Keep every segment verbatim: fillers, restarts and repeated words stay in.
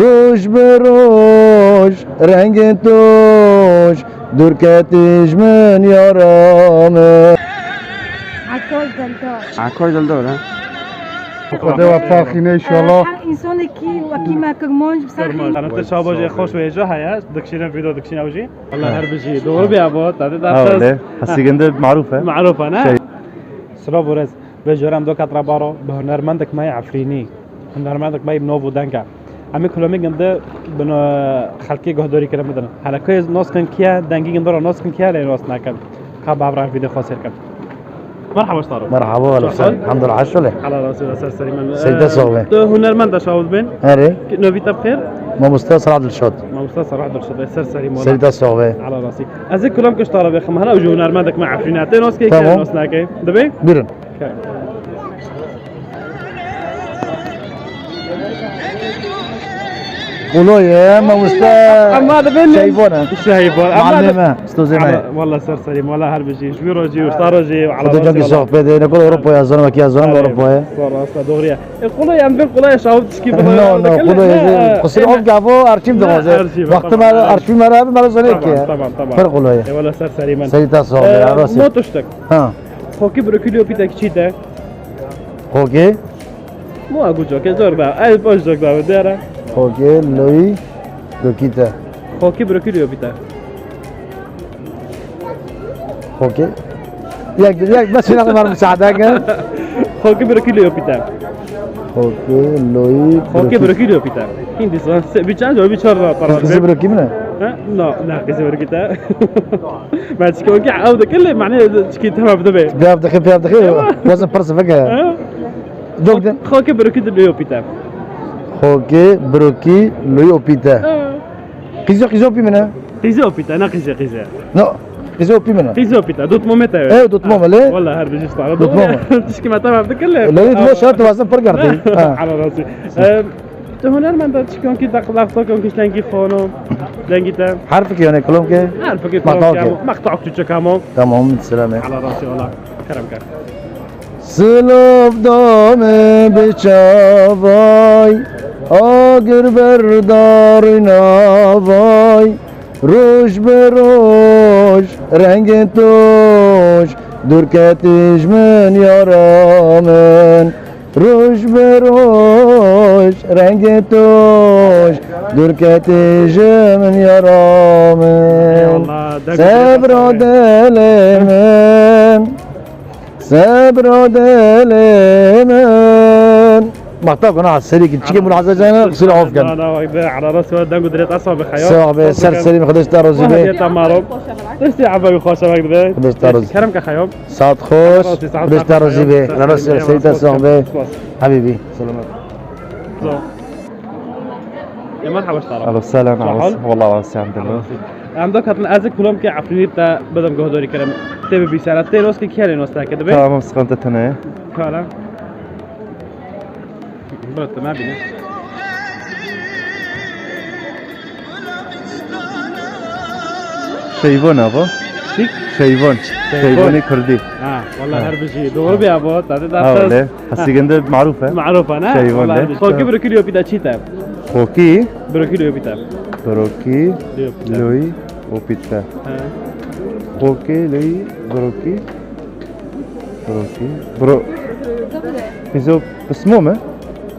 Roj bi roj rengên toj, dûr ketî ji min yara min. Akol Dildor. Akol Dildor, ha? Xwedê we parxîne inşallah. Her însanekî wekî me Kirmanc bi ser xîn. Qanûn te çawa bajê xweş wêje heye, dikşîne vîdeo dikşîne ew jî. Wala her bijî. Doğru bir abo, tadı da. Ha, öyle. Hasiginde maruf, he? Maruf, ne? Şey. Silav û rêz. Vê jor em do ket re baro bi hunermendek me yê Efrînî. Hunermendek me yê bi nav û deng e. Em ê kulomî ginde bi xelkê guhdarî kirin bidin. Hele ku yê nas kin kî ye, dengî ginde re nas kin kî ye, lê nas nekin. Ka bi hev re vîdeo xwe sêr kin. Merhaba, Staro. Merhaba, Elhamdulillah, şole. Ala rastî, ser serî min. Seyda, sağ ol. Tu hunermend e, şawit bin. Erê. Novî te bi xêr? Mamoste Serah Dilşad. Mamoste Serah Dilşad, ser serî mola. Seyda, sağ ol. Ala rastî. Ez ê kulam kiştara bêxim. Hala ew jî hunermendek me Efrîne. Tê nas kê, tamam, nas nake. Dibe? Buyurun. Kulo ye, mamoste. Ama de ben Şeybon e. Şeybon. Ama muallim de me, ustazê me. Ama, wala ser serî, wala her bijî. Ji wî rojî, usta rojî, ala rastî. Kulo cangî sohbet e, ne kul Ewropa ye, zona wekî ye, zona Ewropa ye. Wala rasta, doğru ye. E, kulo ye, em bin kulo ye, şawit tişkî. No, no, kulo ye. Kusur ov gavo, arşiv de vaze. Vakti me, arşiv me re, me re zone ki. Tamam, tamam, tamam. Pir kulo ye. E, wala ser serî min. Serî te sağ ol, ya, rastî. Mo tiştek. Ha. Xokî brokî lopîtek çî te? Xokî? Mo a guco ke zor da. Ay, boş zor da, dera. Xokî loyî lopîte. Xokî brokî lopîte. Xokî. Yek, yek, bes şuna kumar müsaade ke. Xokî brokî lopîte. Xokî loyî. Xokî brokî lopîte. Hindi san, se, bir çan, bir çar da para. Kızı brokî mi ne? Ha? No, na, kızı brokî te. Ma çikî wekî ew dikir lê, manê çikî temam dibe. Piyav dixê, piyav dixê. Wazin pirs veke. Ha? Dok de. Xokê birokî di lê opîte. Xokê birokî lê opîte. Ha. Qîzê, qîzê opî min e? Qîzê opîte, ne qîzê, qîzê. No, qîzê opî min e. Qîzê opîte, dotmomete. E, dotmom e lê? Wala her bijî stara. Dotmom e. Tişkî me temam dikir lê. Lê dotmom şart wazin pir gerdî. Ha. Ala rastî. E, Tu hunermend e, çikon ki daxil daxil kon ki lengî xono, lengî te. Herfikê yanê kulom ke? Herfikê kulom ke, maqta ok çiçek hamo. Tamam, selamê. Ala rastî wala. Kerem ke. Silav dame bi çavay, agir berdar navay. Roj bi roj rengên toj, dûr ketî ji min yara min. Roj bi roj rengê toj, dûr ketî ji min yara min. Eyvallah, deng û dilê te sağ be. Sebra dilê min, sebra dilê min. Bak, tak ona serî ki, çike mulahaza cana, qisir of ken. Na, na, bak, be, ala rastî wala deng û dilê te sağ be, xeyar. Sağ be, ser serî min, Xwedê ji te razî be. Hediye te maro. Destê eva xweş e, bak, be. Xwedê ji te razî. Kerem ke, xeyam. Saet xweş, Xwedê ji te razî be. Rana ser serî te sağ be. Spas. Habîbî. Selamet. Zo. Ya merhaba, ştara. Alo, selam, wala, wala, elhamdülillah. Em da katin ez kulom ke Efrînî te bidim guhdarî kirim. Tê bibîsene, tê nos ke kî lê nos neke dibe? Tamam, sıkıntı tene. Kala. Bıraktım abi ne? Şeyvon abi. Çik? Şeyvon. Şeyvon. Şeyvonê Kurdî. Ha, wala her bijî. Doğru bir abi. Tadı da. Ha, öyle. Hasiginde maruf e. Maruf e, ne? Şeyvon de. Xokî brokî lopîte çi te? Xokî? Brokî lopîte. Brokî loyî opîte. Ha. Xokî loyî brokî. Brokî. Bro. Pîzo pismo me?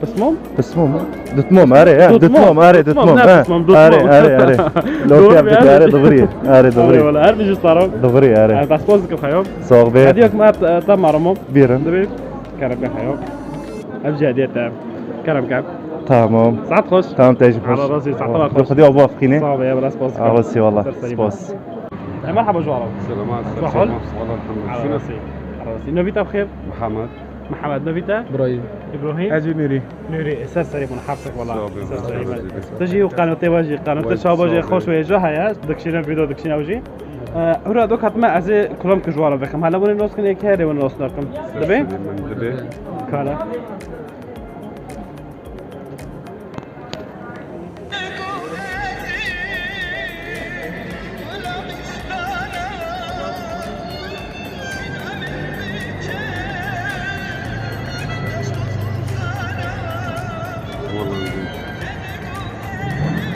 Pismom? Pismom e? Dutmom, are, ya, dutmom, are, dutmom, ha. Are, are, are. Doğru, are, doğru. Are, doğru. Wala, her bijî stara. Doğru, are. Destpoz dikim xeyam. Sağ ol be. Hadi yok, ma ta maromo. Birin. Dibe. Kerem ke xeyam. Ev jî hediye te. Kerem ke. Tamam. Saet xweş. Tamam, te jî xweş. Ala rastî, saet xweş. Xwedê abo afqîne. Sağ ol be, ya, destpoz dikim. Ala rastî, wala. Spas. Merhaba, ji wala. Selamat, selamat, wala, elhamdülillah. Ala rastî. Ala rastî. Novî te bi xêr? Mihemed. Mihemed, novî te? Îbrahîm. Îbrahîm. Ez jî Nûrî. Nûrî, ser serî min, hafizek wala. Ser serî min. Tu jî û qanûtê we jî, qanûtê çawa jî xweş wê jî heye, dikşîne vîdeo, dikşîne ew jî. Hura do katime ez ê kulam ki ji wala vexim. Hala wene nos kin, ê kê herê wene nos nakim. Dibe? Dibe. Kala.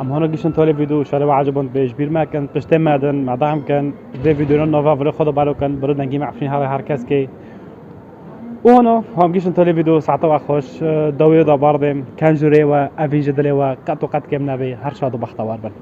Em hona giştin tolê vîdeo şerê ve eciband bê ji bîr me kin, piştê me din, me dahim kin, vê vîdeona nova virê xwe de balo kin, biro dengî me Efrîn herê her kes kê. û hano, hûn gihîştin tolê vîdeo, saeta we xweş, e, dawiyê de berdin, ken jûrê we, evîn ji dilê we, qet û qet kêm nebê, her şad û bextewar bin.